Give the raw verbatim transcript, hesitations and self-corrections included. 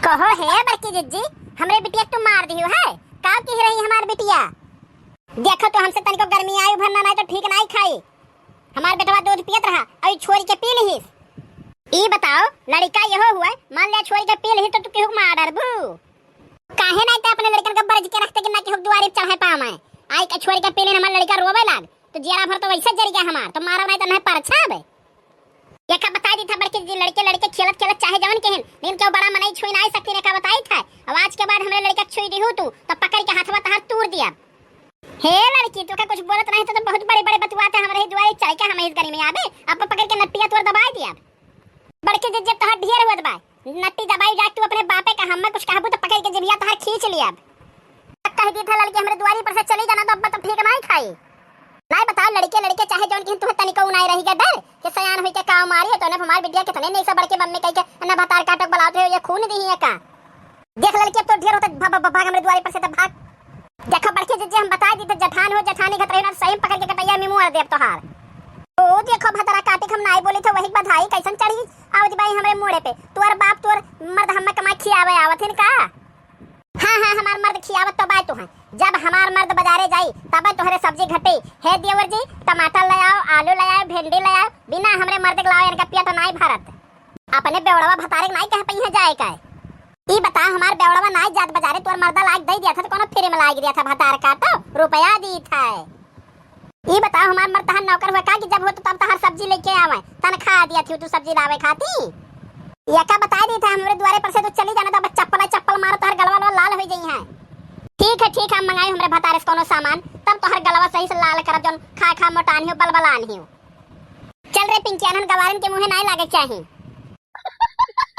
कहो हे बड़की जिज्जी, हमरे बिटिया के तू मार दिहू है? का किहे रही हमार बिटिया? देखो तो हमसे तनिको गर्मी आई भर ना, नाहीं तो ठीक नाहीं खाई। हमार बेटवा दूध पियत रहा, अउ ई छोरि के पी लिहिस। ई बताओ, लड़िका यहो हुए, मान लिया छोरि के पी लिहिस तो तू केहू के मार डरबू? काहे नाहीं ते अपने लड़िकन के बरज के रखते कि ना केहू के दुआरी पे चढ़े पावे। आई के छोरि के पी लिहिन, हमार लड़िका रोवे लाग, तो जियरा भर तो वैसे जरि गया हमार, तो मारब नाहीं तो नाहीं परछब। एका बताई दी था बड़की जिज्जी, लड़िके लड़िके खेलत खेलत चाहे जवन किहिन, लेकिन केहू बड़ा मनई छुई नाहीं सकती, एका बताई था। अब आज के बाद हमरे लड़िका के छुई दिहू तू, तो पकड़ि के हथवा तहार तूर दिया। हे लड़की, तोका कुछ बोलत रहे तो, तो बहुत बड़े बड़े बतुआत है, हमरे ही दुआरे चढ़ के हम इस गर्मी में आबे, अब पकड़ि के नट्टिया तोर दबाई दिया। बड़की जिज्जी, तोहार ढेर होत बा, नट्टी दबाई जाके तू अपने बापे का, हम्मे कुछ कहबू तो पकड़ि के जिभिया तोहार खींच लिया। कह दी था लड़की, हमरे दुआरी पर से चली जाना तो अब तो ठीक नाहीं खाई। नाहीं बताओ, लड़िके लड़िके चाहे जवन किहिन, तुहे तनिको नाहीं रही के डर कि सयान हुई के काव मारी है, तो ने हमार बिटिया कितने नहीं से बड़के मम्मी कहि के न भतार काटक बुलावत रहे, ये खून दिही है का? देख लड़की, अब तो ढेर होता, भा-, भा-, भा-, भाग हमरे दुआरे पर से, तब भाग। देखो बड़की जिज्जी, हम बताई दी थे, जठान हो, जठानी खतरे ना, सही में पकड़ि के कटैया में मुँह देब तोहार। ओ देखो भतारा काटी के हम नाहीं बोली थे, वही बधाई कैसन चढ़ी आवत बाई हमरे मुँड़े पे। तोर बाप, तोर मर्द हम्मे कमाई खियावे आवत हिन का? हाँ, हाँ, हमार मर्द खियावत तो बाय तू है। जब हमार मर्द बजारे जाई, तबे तोहरे सब्जी घटी। हे देवर जी, टमाटर ले आओ, आलू ले आओ, भिंडी ले आओ, बिना हमरे मर्द के लावे इनका पेट नाहीं भरत। अपने बेवड़वा भतारे के नाहीं कह पइहे जाए का। ई बता, हमार बेवड़वा नाहीं जात बजारे, तोर मर्दा लाग दे दिया था, तो कोनो फ्री में लाग दिया था, भतार काटो, रुपया दी था। ई बताओ, हमार मर्द तहार नौकर हुआ का कि जब हो तो तब तहार सब्जी लेके आवे, तनख्वाह दिया थी तू सब्जी लावे खाती? एका बताई दी था, हमरे दुआरे पर से तू चली जाना, तो अब चप्पल चप्पल मारो, तोहर गलवा लवा लाल हो जाई है। ठीक है, ठीक है, हम मंगाई हमरे भतारे से कोनो सामान, तब तोहर गलवा सही से लाल करब, जौन खा खा मोटान हियो, बलबलान हियो। चल रे पिंकी, अनहन गवारन के मुँहे नाहीं लागे के चाही।